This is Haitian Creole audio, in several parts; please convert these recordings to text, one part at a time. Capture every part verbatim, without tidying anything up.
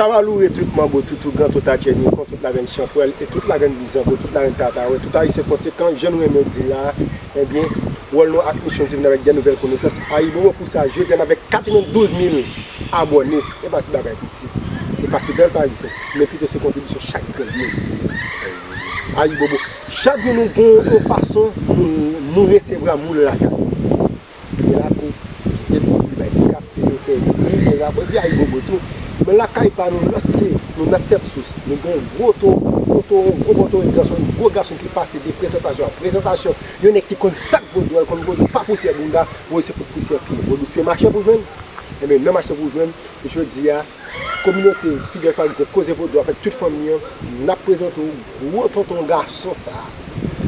Sa va loure tout manbo, tout ougan, tout atjè, nifon, tout larenn chanpwèl e tout larenn bizango, tout larenn tatawè, tout ayisyen konsekan, jan nou renmen di la, ebyen, wòl nou ak misyon se vin avèk de nouvèl konesans. Ayibobo pou sa, jodi a n avèk katrevendouz mil abòne. E pa ti bagay piti. Se pa fidèl pa egzanp, men pito se kontribisyon chak grenn moun. Ayibobo. Chak jou nou gon yon fason nou, nou resevwa moun lakay. Gen lakou, gen moun ki bay ti kafe, yo fè bri, gen lakou, di ayibobo tou. Men lakay pa nou, lòske nou nan Tèt Sous, nou gen yon gwo to, gwo to, gwo moto, yon gason, yon gwo gason ki pase de prezantasyon an prezantasyon, yon nèg ki konn sa k vodou, l konn vodou pa pousyè bounda, vodou se fout pousyè pye. Vodou se mache pou jwenn. Ebyen, nan mache pou jwenn, jodi a, kominote Fidèl Farizyen Koze Vodou avèk tout fanmi an, n ap prezante w gwo tonton gason sa a.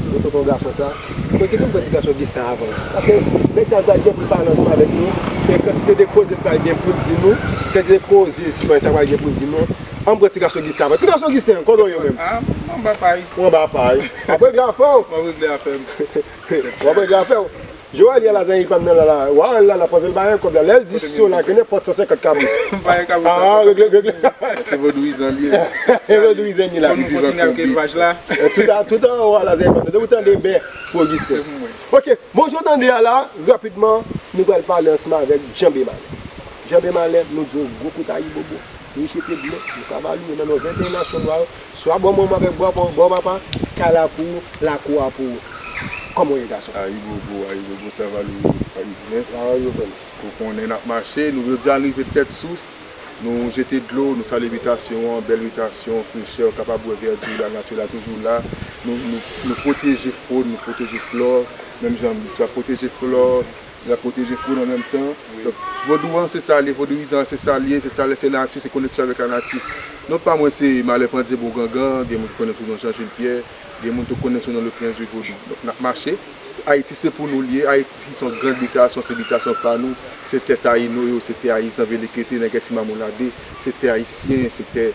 Gwo tonton gason sa a. Mwen kite m pran ti gason Gistan avan. Paske nèg sa a pral gen pou l pale ansanm avèk nou. E kantite de koze l pral gen pou l di nou, kantite de koze sitwayen sa a pral gen pou l di nou. An m pran ti gason Gistan avan. Ti gason Gistan, kòman w ye menm? Ah, mwen anba pay. Ou anba pay. W ap regle afè w. Mwen regle afè m. W ap regle afè w. Joali a, lazayi pa m nan la la. Wa al la la, panse l pa gen kòb la. Lè l di so la, gen nenpòt san senkant kabrit. M pa gen kabrit. Ah, regle, regle. Se vodouyizan li ye. Se vodouyizan li la. Fò nou kontinye ak elvaj la. Tout a, tout anwo a, lazayi pa m nan. Depi w tande bè pou Ogisten. Se pou mwen. Ok, bon, jan w tande a la, rapidman, nou pral pale ansanm avèk Janbe Malè. Janbe Malè, nou di w gwo kout ayibobo. Riche te blo, nou sa va loure nan non venteyen nasyon nwa yo, swa bò manman avèk bò papa, bò papa, kay la pou ou, lakou a pou ou. Kòman w ye, gason? Ayibobo, ayibobo, sa va loure, Farizyen. Sa va loure, frè m. Ou konnen n ap mache, nou jodi a n rive Tèt Sous, nou jete dlo, nou salye bitasyon an, bèl bitasyon, frechè, w kapab wè vèdi la, nati la toujou la. Nou, nou, nou pwoteje fon, nou pwoteje flò, menm jan nou sa pwoteje flò, L ap pwoteje fon an menm tan. Donk, vodou an, se sa l ye, vodouyizan an, se sa l ye, se sa l, se nati, se koneksyon avèk lanati. Non pa mwen, se Malè Pandye Bon Gangan, gen moun ki konnen m sou non Jean Jules Pierre, gen moun tou konnen m sou non le Prince du Vodou. Donk, n ap mache. Ayiti, se pou nou l ye. Ayiti, se yon grann bitasyon, se bitasyon pa nou. Se tè Tayino yo, se tè Ayizan Velekete, Nègès Imamou Labe, se tè ayisyen, se tè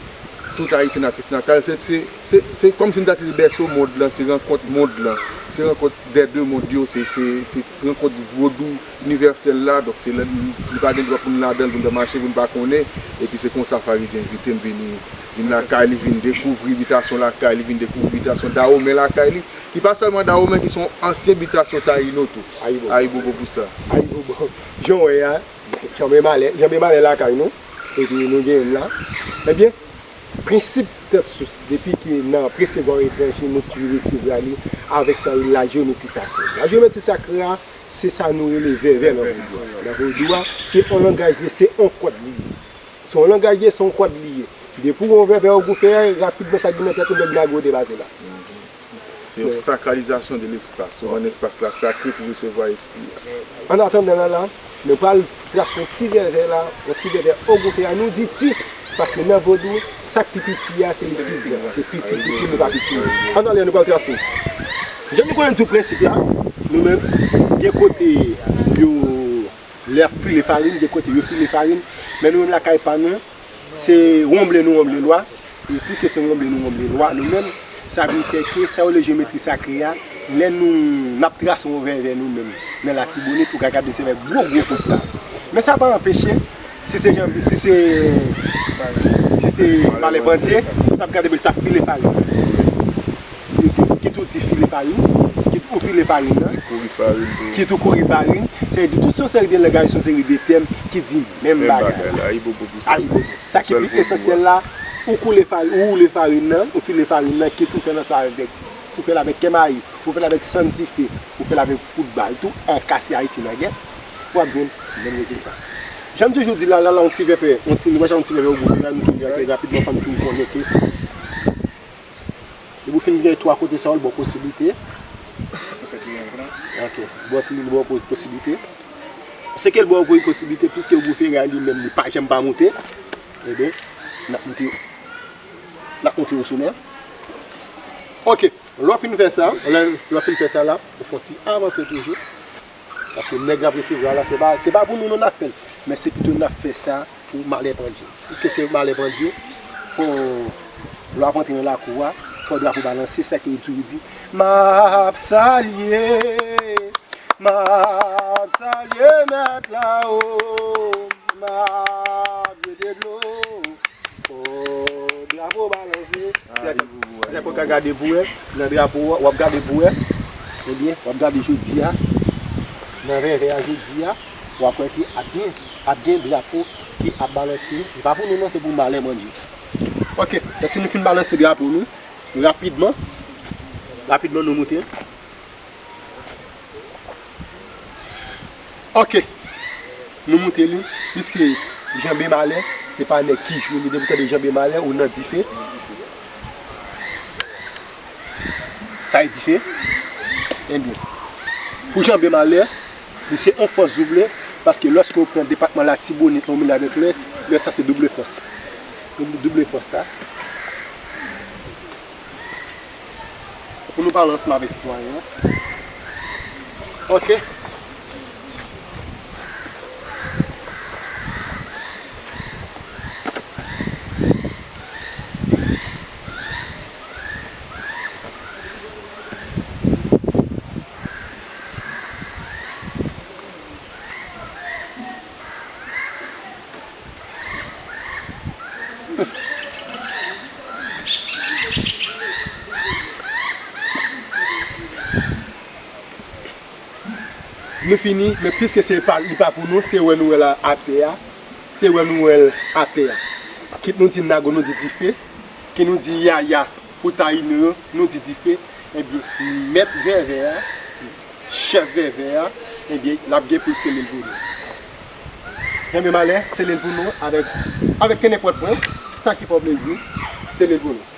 tout Ayisyen natif natal. Se, se, se, se kòmsi m ta di se bèso mond lan, se rankont mond lan, se rankont dè de mond yo, se, se, se rankont vodou inivèsèl la, donk se lè n, nou pa gen dwa pou n ladan l, pou n ta mache, pou n pa konnen, epi se konsa Farizyen envite m vini, vin lakay li, vin dekouvri bitasyon lakay li, vin dekouvri bitasyon Dawomen lakay li, ki pa sèlman Dawomen, ki se yon ansyen bitasyon Tayino tou. Ayibobo. Ayibobo pou sa. Ayibobo. Jan w wè a, Janbe Malè, Janbe Malè lakay nou, epi nou genyen l la. Ebyen, Prensip Tèt Sous, depi ke nan resevwa yon etranje, nou toujou resevwa li avèk sa yo rele lajeyometri sakre. Lajeyometri sakre a, se sa nou rele vèvè nan vodou a. Nan vodou a, se yon langaj li, se yon kòd li ye. Se yon langaj li ye, se yon kòd li ye. Depi w wè yon vèvè Ogou fè a, rapidman sa ki nan tèt ou, nèg la gwo depaze la. Se yon sakralizasyon de lespas. Ou rann espas la sakre pou resevwa espri a. An atandan la, la, nou pral trase yon ti vèvè la, yon ti vèvè Ogou fè a, nou di ti, paske nan vodou, sa k pi piti a, se li ki pi gran. Se piti, piti, nou pa piti. An alè, nou pral trase. Jan nou konnen di w prensip la, nou menm, gen kote yo, lè y ap file farin, gen kote yo file farin, men nou menm lakay pa nou, se wonble nou wonble lwa, e piske se wonble nou wonble lwa, nou menm, sa vin fè ke sa yo rele jeyometri sakre a, lè nou, n ap trase yon vèvè nou menm nan Latibonit, ou ka gade se avèk gwo, gwo kout sa. Men sa pa anpeche, si se Janbe, si se, si se Malè Pandye, ou t ap gade, men l t ap file farin. Kit ou di file farin, kit ou file farin nan, kit ou kouri farin, sa vle di tout se yon seri de langaj, se yon seri de tèm ki di menm bagay la. Ayibobo pou sa. Ayibobo. Sa ki pi esansyèl la, ou koule farin, ou woule farin nan, ou file farin nan, kit ou fè nan sa avèk, ou fè l avèk kè mayi, ou fè l avèk sann dife, ou fè l avèk kout bal tou, an ka si Ayiti nan gè, w ap jwenn menm rezilta. Jan m toujou di la, la, la, yon ti vèvè, yon ti, nou wè sa yon ti vèvè Ogou fè a, nou tounen ak li rapidman, fò n tounen konnen ke Depi w fin gen twa kote sa yo, l ba w posiblite. Ok, bò ki li ba w posiblite. Se ke l ba w posiblite, piske Ogou fè a li menm, li pa janm pa moute. Ebyen, n ap moute, n ap moute osomè. Ok, lè w fin fè sa, lè, lè w fin fè sa la, ou fè yon ti avanse toujou. Paske nèg l ap resevwa la, se pa, se pa pou nou, nou n ap fè l. Men se pito n ap fè sa pou Malè Pandye. Piske se Malè Pandye, fò lè w ap antre nan lakou a, fò drapo balanse, sa ke yo toujou di, m ap salye, m ap salye mèt la o, m ap jete dlo. Fò W ap gade pou wè, nan drapo a, w ap gade pou wè. Ebyen, w ap gade jodi a, nan vèvè a jodi a, w ap wè ke ap gen, ap gen drapo ki ap balanse. E pa pou nou non, se pou malè, Bondye. Ok, lèske nou fin balanse drapo nou, rapidman, rapidman nou moute. Ok. Nou moute li, piske janbe malè, se pa nèg ki jwe li. Depi w tande janbe malè, ou nan dife. Sa e dife. Ebyen, pou janbe malè, li se yon fòs double, paske lòske w pran depatman Latibonit, w mele avèk Lwès, lè sa se double fòs. Double, double fòs la. Pou nou pale ansanm avèk sitwayen an. Ok. Nou fini, men piske se pa, li pa pou nou, se wè nou wè l atè a, se wè nou wè l atè a. Kit nou di nago, nou di dife, kit nou di yaya pou tayino yo, nou di dife, ebyen, mèt vèvè a, chèf vèvè a, ebyen, l ap gen pou l sele l pou nou. Ebyen, malè, sele l pou nou avèk, avèk kenenpòt pwen, sa ki fè w plezi, sele l pou nou.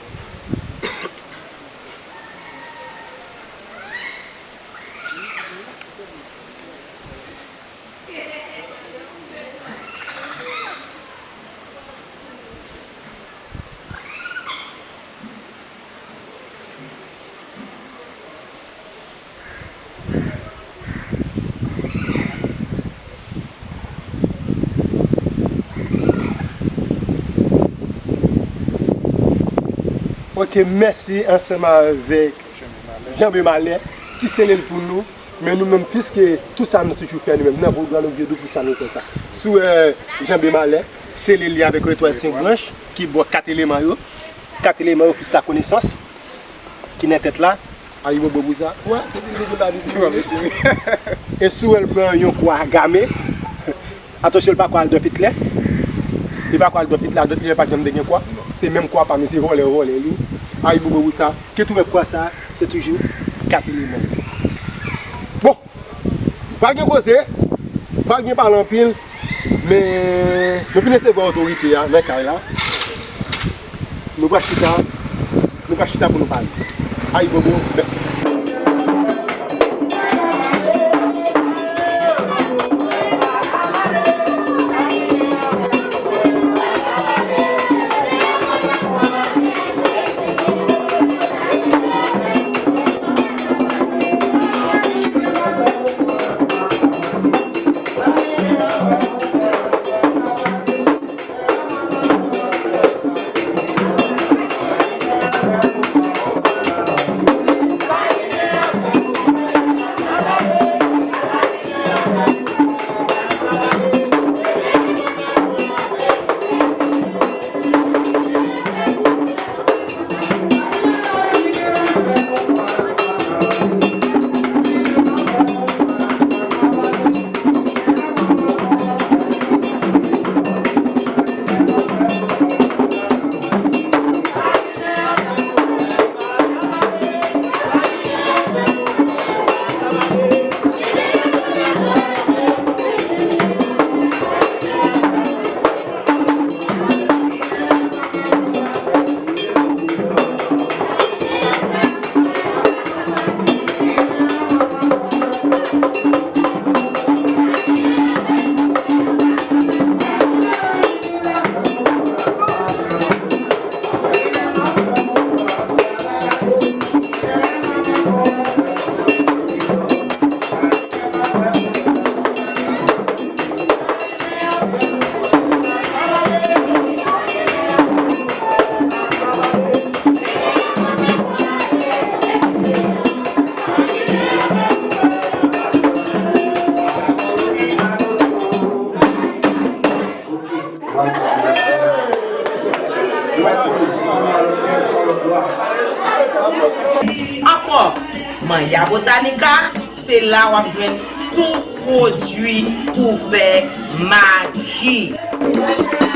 Ok, mèsi ansanm avèk Janbe Malè ki sele l pou nou. Men nou menm, piske tout sa nou toujou fè nou menm, nan vodou a, nou vye dou pou sa nou fè sa. Si w wè Janbe Malè, sele li avèk etwal senk branch ki bò kat eleman yo. Kat eleman yo plis lakonesans ki nan tèt la. Ayibobo pou sa. Wè, se ti vizyon la vizyon. E si w wè l pran yon kwa game, atansyon, l pa kwa Adolf Hitler. Li pa kwa Adolf Hitler, Adolf Hitler pa t janm te gen kwa. Se menm kwa pa m, se vòlè, vòlè li. Ayibobo pou sa. Kit ou wè kwa sa, se toujou kat eleman. Bon, pral gen koze, pral gen pale anpil, men nou fin resevwa otorite a nan kay la. Nou pral chita, nou pral chita pou nou pale. Ayibobo, mèsi. Ankò, Manya Botanica, se la w ap jwenn tout pwodui pou fè maji.